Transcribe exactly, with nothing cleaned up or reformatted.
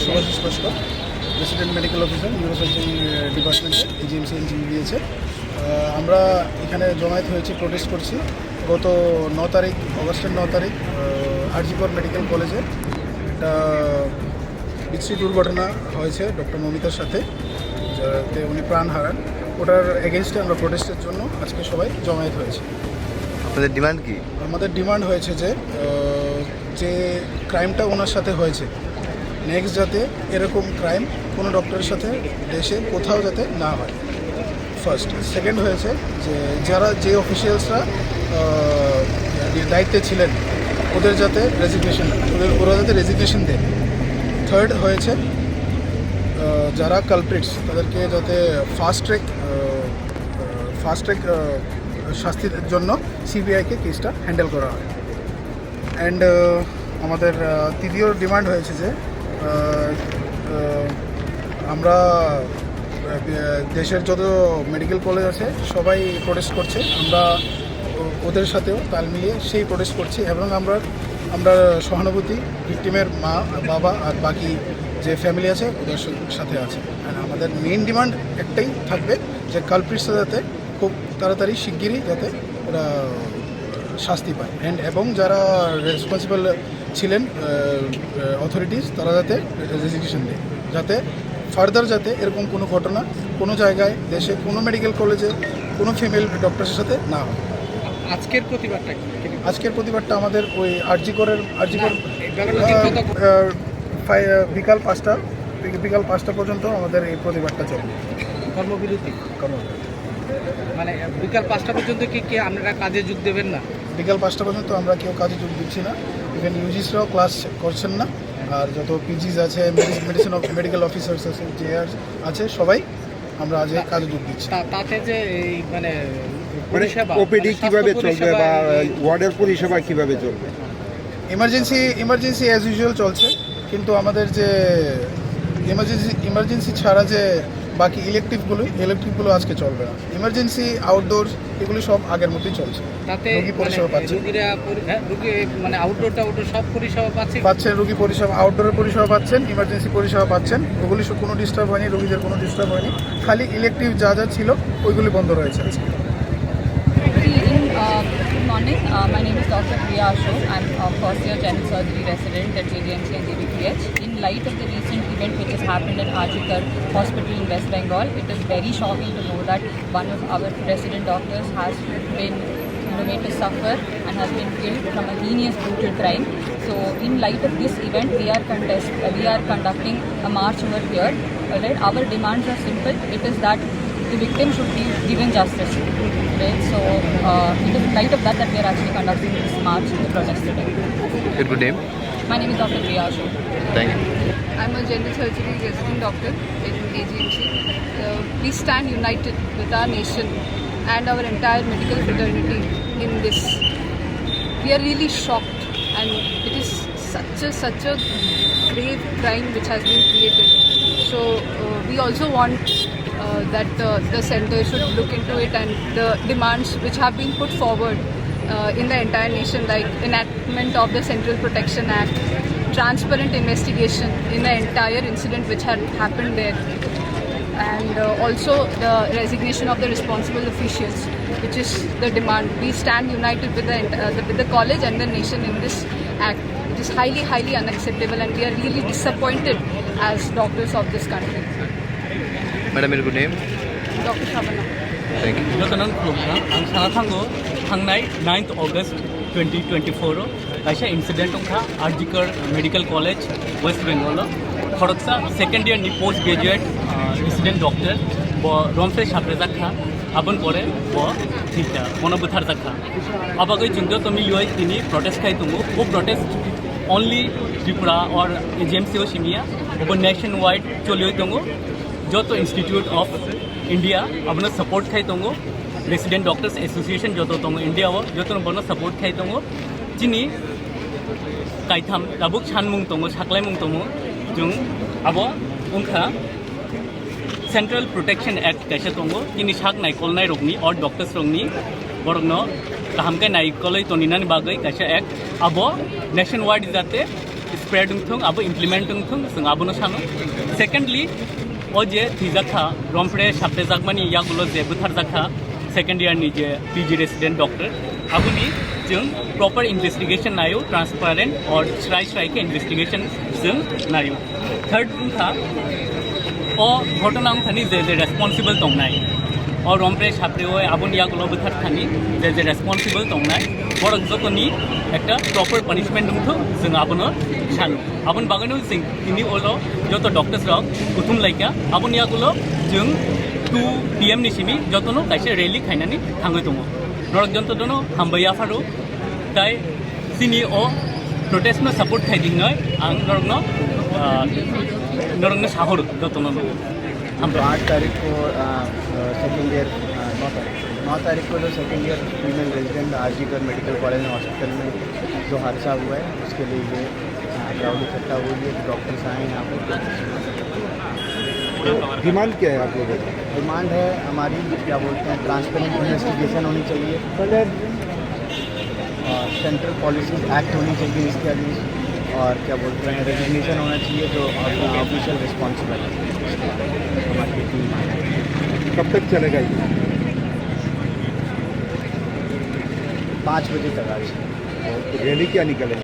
শুভাশিস Laskar, resident medical officer, neurosurgery ডিপার্টমেন্টে, AGMC and জিবিভিএইচে। আমরা এখানে জমায়েত হয়েছি, প্রোটেস্ট করছি। গত ন তারিখ, অগস্টের ন তারিখ, আরজিকর মেডিকেল কলেজে একটা বিশ্রী দুর্ঘটনা হয়েছে ডক্টর মমিতার সাথে, যাতে উনি প্রাণ হারান। ওটার এগেনস্টে আমরা প্রোটেস্টের জন্য আজকে সবাই জমায়েত হয়েছি। আপনাদের ডিমান্ড কি? আমাদের ডিমান্ড হয়েছে যে আহ, যে ক্রাইমটা ওনার সাথে হয়েছে, নেক্সট যাতে এরকম ক্রাইম কোনো ডক্টরের সাথে দেশে কোথাও যাতে না হয়। ফার্স্ট। সেকেন্ড হয়েছে যে যারা, যে অফিসিয়ালসরা দায়িত্বে ছিলেন, ওদের যাতে রেজিগনেশন, ওদের, ওরা যাতে রেজিগনেশন দেয়। থার্ড হয়েছে আহ, যারা কালপ্রিটস, তাদেরকে যাতে ফাস্ট ট্র্যাক ফাস্ট ট্র্যাক শাস্তির জন্য সিবিআইকে কেসটা হ্যান্ডেল করা হয়। অ্যান্ড আমাদের আহ, তৃতীয় ডিমান্ড হয়েছে যে আহ, আহ, আমরা আহ, দেশের যত মেডিকেল কলেজ আছে, সবাই প্রোটেস্ট করছে। আমরা ও- ওদের সাথেও তাল মিলিয়ে সেই প্রোটেস্ট করছি, এবং আমরা আমরা সহানুভূতি ভিকটিমের মা, বাবা আর বাকি যে ফ্যামিলি আছে, ওদের স- সাথে আছে। আর আমাদের মেইন ডিমান্ড একটাই থাকবে যে কালপ্রিটসরা যাতে খুব তাড়াতাড়ি, শিগগিরই যাতে ওরা শাস্তি পায়, অ্যান্ড এবং যারা রেসপন্সিবল ছিলেন অথরিটিস, তারা যাতে রেজিগনেশন দেয়, যাতে ফার্দার যাতে এরকম কোনো ঘটনা কোনো জায়গায়, দেশে কোনো মেডিকেল কলেজে কোনো ফিমেল ডক্টরের সাথে না হয়। আজকের প্রতিবাদটা কি? আজকের প্রতিবাদটা আমাদের ওই আরজিকরের, আরজিকর না, এই ব্যাপারটা ঠিক মতো বিকাল পাঁচটা, বিকাল পাঁচটা পর্যন্ত আমাদের এই প্রতিবাদটা চলবে। কর্মবিরতি। কর্মবিরতি। মানে বিকাল পাঁচটা পর্যন্ত কি কি আপনারা কাজে যোগ দেবেন না? বিকাল পাঁচটা পর্যন্ত আমরা কেউ কাজে যোগ দিচ্ছি না। ইভেন ইউজিসরাও ক্লাস করছেন না। আর যত পিজিস আছে, মেডিসিন, মেডিকেল অফিসার্স আছে, জেআর আছে, সবাই আমরা আজ এই কাজে যোগ দিচ্ছি। তা- তাতে যে এই মানে মানে পরিষেবা, ওপিডি মানে স্বাস্থ্য কিভাবে চলবে পরিষেবা বা এই- ওয়ার্ডের পরিষেবা কিভাবে চলবে? ইমার্জেন্সি, ইমার্জেন্সি অ্যাজ ইউজুয়াল চলছে, কিন্তু আমাদের যে ইমার্জেন্সি, ইমার্জেন্সি ছাড়া যে বাকি ইলেকটিভগুলো, ইলেকটিভগুলো আজকে চলবে না। ইমার্জেন্সি, আউটডোর, এগুলো সব আগের মতোই চলছে। তাতে রোগী পরিষেবা মানে পাচ্ছে। রোগীরা পরি- হ্যাঁ, রোগী মানে আউটডোর টাউটডোর সব পরিষেবা পাচ্ছে? পাচ্ছেন রোগী পরিষেবা, আউটডোরের পরিষেবা পাচ্ছেন, ইমার্জেন্সি পরিষেবা পাচ্ছেন, ওগুলি সব কোনো ডিস্টার্ব হয়নি, রোগীদের কোনো ডিস্টার্ব হয়নি। খালি ইলেকটিভ যা যা ছিল, ওইগুলি বন্ধ রয়েছে আজকে। Good evening, uh, good morning. Uh, my name is Doctor Priya Ashok. I'm a first year general surgery resident at J J M C and J B P H. In light of the recent event which has happened in Arjikar Hospital in West Bengal, it is very shocking to know that one of our resident doctors has been, you know, made to suffer and has been killed from a heinous, brutal crime. So, in light of this event, we are contest, uh, we are conducting a march over here. All right, our demands are simple. It is that the victim should be given justice. Right. So, uh, it is in light of that that we are actually conducting this march, the protest today. Your good name? My name is Doctor Priya Ashok. Thank you. I'm a general surgery resident doctor in A G M C. Uh, we stand united with our nation and our entire medical fraternity in this. We are really shocked, and it is such a such a grave crime which has been created. So uh, we also want uh, that the, the center should look into it, and the demands which have been put forward uh, in the entire nation, like enactment of the Central Protection Act, transparent investigation in the entire incident which had happened there, and uh, also the resignation of the responsible officials, which is the demand. We stand united with the, uh, the with the college and the nation in this act. It is highly, highly unacceptable, and we are really disappointed as doctors of this country. Madam, your good name? Doctor Shabana. Thank you. Jotono khulumkha, ang sana thango, thangnai ninth August twenty twenty-four o kaisa incident wngkha, Arjikar Medical College, West Bengal o. Khoroksa second year ni post graduate, ah, resident doctor, bo romse saprejakha, aboni pore bo thikha, bono bwtharjakha. Abagwi chwng joto milioi tini protest khai tongo. O protest only Tripura or A G M C o simiya, obo nationwide choliwi tongo. Joto Institute of India abono support khai tongo. Resident Doctors Association joto tongo India o, joto bono support khai tongo. Chini kaitham tabuk sanmung tongo, saklaimung tongo. Chwng abo wngkha Central Protection Act kaisa tongo, chini sak naikolnai rokni, or doctors rokni, borokno kaham khe naikolwi toninani bagwi kaisa act. Abo nationwide jate spread wngthung, abo implement wngthung, chwng abono sano. Secondly, o je thwijakha, rompre saptejakmani yagulo je bwtharjakha second year ni je P G resident doctor, aboni chwng proper investigation nayo, transparent or srai srai khe investigation chwng nayo. Third wngkha, o ghotona wngthani je je responsible tongnai, o rompre sapre oi aboni yagulo bwthar thani je je responsible tongnai, borok jotoni ekta proper punishment wngthung, chwng abono sano. Aboni bagwino chwng tini ulo joto doctors rok kuthum laikha, aboni yagulo chwng two P M ni simi jotono kaisa rally khainani thangwi tongo. Norok jotono hambai yapharo, tai chini o protest no support khai dingnai ang norokno, ah, norokno sahoro jotono. Hambai. तो आठ तारीख को, अ, अ, second year, अ, नौ तारीख, नौ तारीख को जो second year female resident R G Kar medical college hospital में जो हादसा हुआ है, उसके लिए ये, अ, क्राउड इकट्ठा हुई है, डॉक्टर्स आए हैं यहाँ पे। तो डिमांड क्या है आप लोगों का? डिमांड है हमारी, क्या बोलते हैं, ट्रांसपेरेंट इन्वेस्टिगेशन होनी चाहिए। और सेंट्रल पॉलिसीज एक्ट होनी चाहिए इसके अगेंस्ट, और क्या बोलते हैं, रेजिग्नेशन होना चाहिए जो अपना ऑफिशियल रिस्पॉन्सिबल है हमारी टीम। कब तक चलेगा ये? पाँच बजे तक आज। रैली क्या निकलेगा?